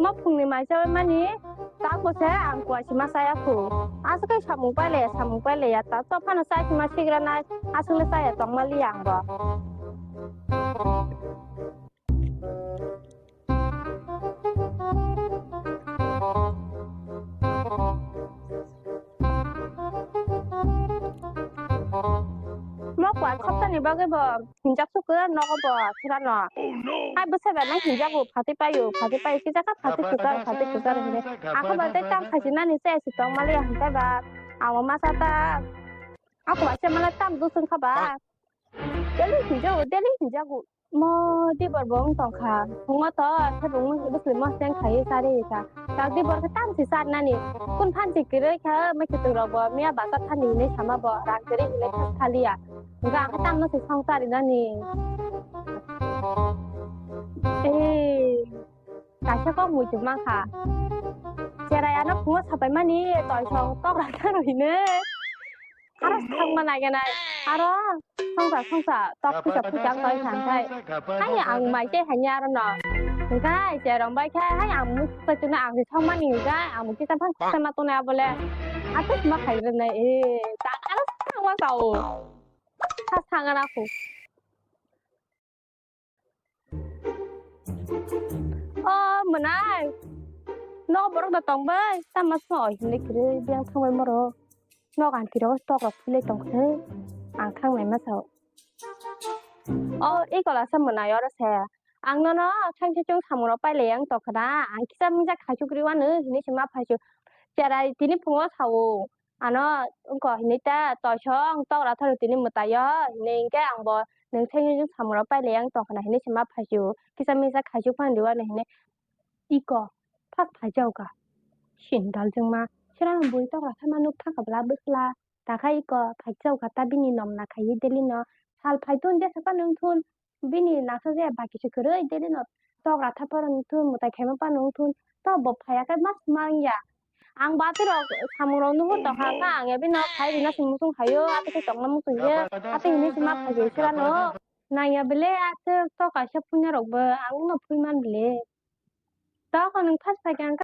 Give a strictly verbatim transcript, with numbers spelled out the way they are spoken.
Mo phungni mai chawi mani, tak bo se ang kuaisima chaya khu. Aswk khe samung pailaya, samung pailaya, tak to phano chaisima sigranai, aswk le chaya tongma liya ang bo. Mo kuat hoptani bagwi bo hinjak sukha nogo bo phirano. Hai bwsai bai nang hinjago, phatwi paio, phatwi paio, kisa kha phatwi kwchar, phatwi kwchar hinwi. Ako ba tei tam khaijinani se se tongmali hinjai ba. Amo masa ta ako ba se mala tam dusung kha ba. Daily hinjago, daily hinjago. Mo dibor bo wng tong kha. Phungo to khe bo wng bwsli mo seng khai sari kha. Tak dibor khe tam si sar nani. Kun phan si kwrwi kha, mai khitung rok bo miya basa thani hinwi sama bo rang kwrwi hinwi thas thaliya. Hwnkhe ang khe tamno se song sari nani. Ei, kaisa kok muitu mankha. Cherai ano phungo sapai mani toisong tokra thang hinwi. Aro thangma naiganai. Aro songsa songsa tok puisa puisa ang toi thang khai. Hai ang mai tei hanya aro no. Hwnkhe cherong bai khai hai ang muitu tongna ang se songmani hwnkhe ang muitu tongphang sama tongnai abole. Atus ma khai rwnai. Eh, tak aro thangma sao. Sa thangana khu. O mwnai, nogo borok da tong bai, tamo sima oi hinwi kwrwi biyang thang bai moro. Nok anti rogo tok rok philai tong khe, ang thang nai ma sao. O, i kola sa mwnai oro se. Ang nono thang se chwng samung rok pai lai yang tong khna, ang kisa misa khaichuk ri wano hinwi se ma phaisu. Cherai tini phungo sao. Ano wngkha hinwi ta toisong tok ratharo tini mwtaio hinwi hwnkhe ang bo nwng thaiwi samung rok pailai ang tongkha na hinwi se ma phaisu kisa misa khaisu phano diwa hinwi iko phak phaijaukha sindal jwngma srang bui tok rathama nuk thangkha bwla bwsla takha iko phaijaukha ta bini nom na khaiwi daily no sal phai thun jesa phano wng thun. Bini nasa je ba kisa kwrwi, daily no tok ratha phano wng thun, mwtai khaima phano wng thun, to bo phaiya khe mas ma wngya. Ang ba tei rok samung rok nuhur tong kha, kha ang ya bino khai rina se muchung khaio, ate khe tongna muchung ya, ate hini se ma phai sura no. Nang ya bele ate to kaisa punya rok bo ang no phui man bele. To ko nwng phas phai khe ang